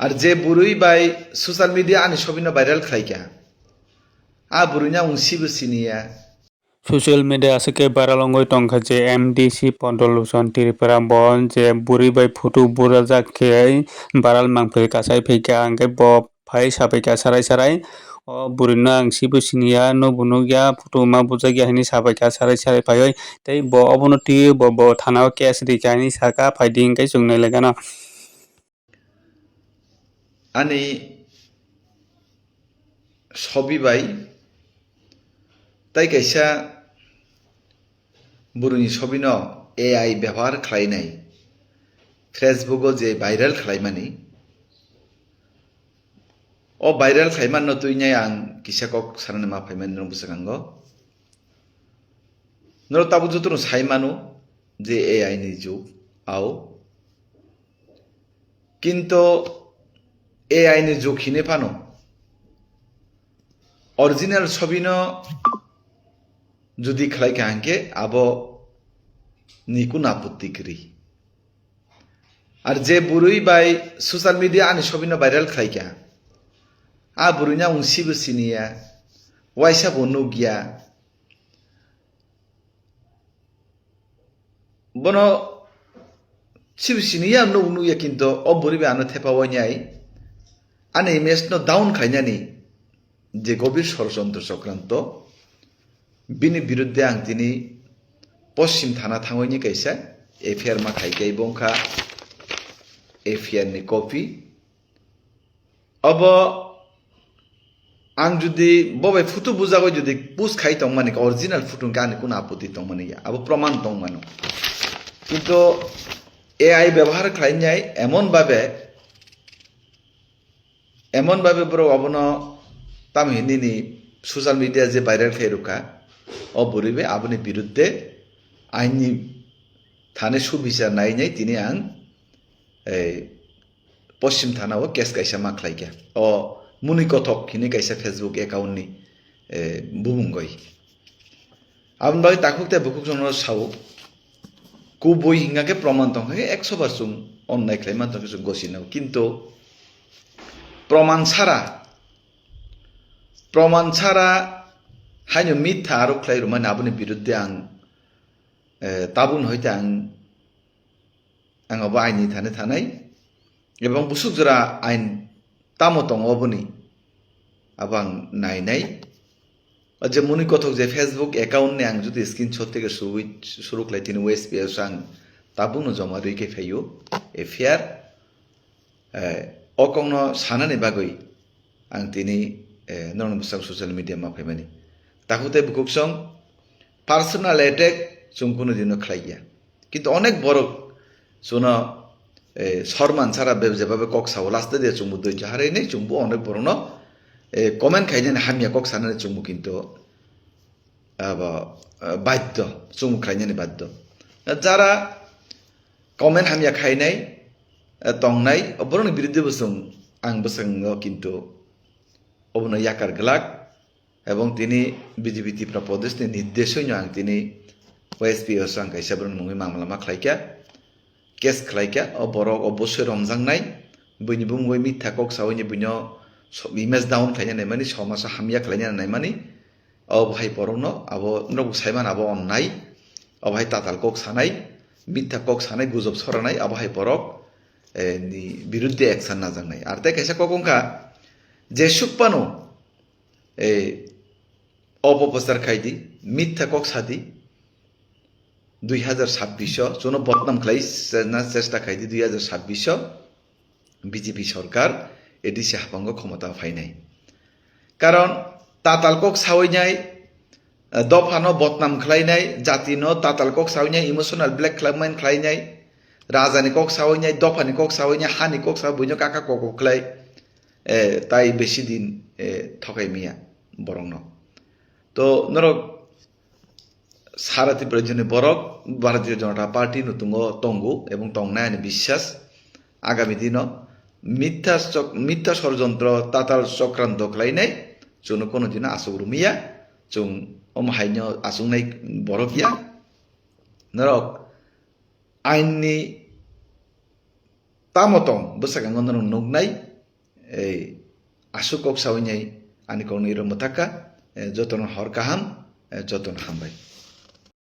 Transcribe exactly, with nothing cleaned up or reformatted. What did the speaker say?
Ar je bwrwi bai social media ani sobino viral khlaikha, a bwrwino ang sibo siniya. Social media aswk khe viral wngwi tongkha je M D C Pondol Lochon Tripura bo je bwrwi bai photo burajak khe viral mangpili kasai phaikha, hwnkhe bo phai sapaikha sarai sarai. O bwrwino ang sibo siniya, nukbo nukya, photo ma bujakya hinwi sapaikha sarai sarai phaiwi. Tei bo obono twiwi bo, bo thanao case rikha hinwi sakha, phaidi hwnkhe chwng nailaikha no. Ani sobi bai tai kaisa bwrwini sobino A I bebohar khlainai, Facebook o je viral khlaimani, o viral khlaimanno twinai ang kisa kok sanani ma phaimani norok bwskango. Norok tabuk jotono sai mano je A I ni jug, ao. Kinto A I ni jug hini phano original sobino jodi khlai kha hwnkhe abo ni kunu apotti kwrwi. Ar je bwrwi bai social media ani sobino viral khlai kha, a bwrwino ang sibo siniya, waisa bo nukya. Bono sibo siniya, nuk nukya, kinto o bwrwi bai ano thepa wainai ani image no down khlainani je gobir sorochontro chokranto, bini biruddhe ang tini Poschim thana thangwini kaisa F I R ma khaikha, bo wngkha F I R ni copy. Obo ang jodi bo bai photo bujagwi jodi post khai tongmani, original photo hwnkhe ani kunu apotti tongmani ya, abo proman tongmano. Kinto A I bebohar khlainai emon babe, emon babe borok obono tamo hinwi ni social media je viral khai rwkha, o bwrwi bai aboni biruddhe aini thani subichar nainai tini ang, ei, Poschim thana o case kaisa ma khlaikha. O Muni Kothok hinwi kaisa Facebook account ni, eh, bumung goi. Aboni bagwi takhuk tei bukhuk chwngno sao. Kubui hingkha khe proman tongkha khe ekso bar chwng onnai khlai mantong khe chwng gosi nao. Kinto proman sara, proman sara haino mitha arok khlai rwmani aboni biruddhe ang, eh, tabukni hoite ang Ang abo aini thani thanai, ebong busuk jora ain tamo tongo oboni, abo ang nainai. O je Muni Kothok je Facebook account ni ang jodi screenshot theke suwi suru khlai tini, West P S ang tabukno joma rwi khe phaio F I R. Eh, o kokno sanani bagwi ang tini, eh, norokni bwskango social media ma phaimani. Takhuk tei bukhuk song personal attack chwng kunu dino khlaiya. Kintu onek borok chwngno, eh, sorman sara be-, jebabe kok sao, last day chwngbo doi jaharwi nai chwngbo onek borokno, eh, comment khainani hamya kok sanani chwngbo kintu abo, eh, baddo, chwngbo khlainani baddo. Jara comment hamya khainai, eh, tongnai, borokni biruddhe bo chwng ang bwskango kintu obono yakar glak. Ebong tini B J P Tripura Pradesh ni nirdeshoi no ang tini Y S P O ang kaisa borokni mungwi mamla ma khlaikha, case khlaikha. O borok obosoi romjaknai, buini bumungwi mitha kok sawi ni buino so-, image down khlaina naimani, somajo hamya khlaina naimani, o bahai borokno abo norok saiman abo onnai, o bahai tatal kok sanai, mitha kok sanai, gujob soranai, abo hai borok, eh, ni biruddhe action najaknai. Ar tei kaisa kok wngkha, jesuk phano, eh, opoprochar khaidi, mitha kok sadi, dui hazar sabbish o, chwngno bodnam khlai chena chesta khaidi, dui hazar sabbish o B J P sorkar A D C haphango khomota phainai. Karon tatal kok sawi nai, eh, dophano bodnam khlainai, jatino tatal kok sawi nai, emotional blackmail khlainai, rajani kok sawi nai, dophani kok sawi nai, hani kok sawi buino kaka kok kok khlai, eh, tai besi din, eh, thokai miya borokno. To norok sara Tripura rajyoni borok Bharatiya Janata Party nutungo tongo ebong tongnai ani biswas. Agami dino mitha chok-, mitha sorjontro tatal chokranto khlainai chwngno kono dino aswk rumiya, chwng omo haino aswknai borok ya. Norok aini tamo tong bwskango norok nuknai, Ei, aswk kok sawi nai ani kokno iro mwthakha, eh, jotono hor kaham, eh, jotono hambai.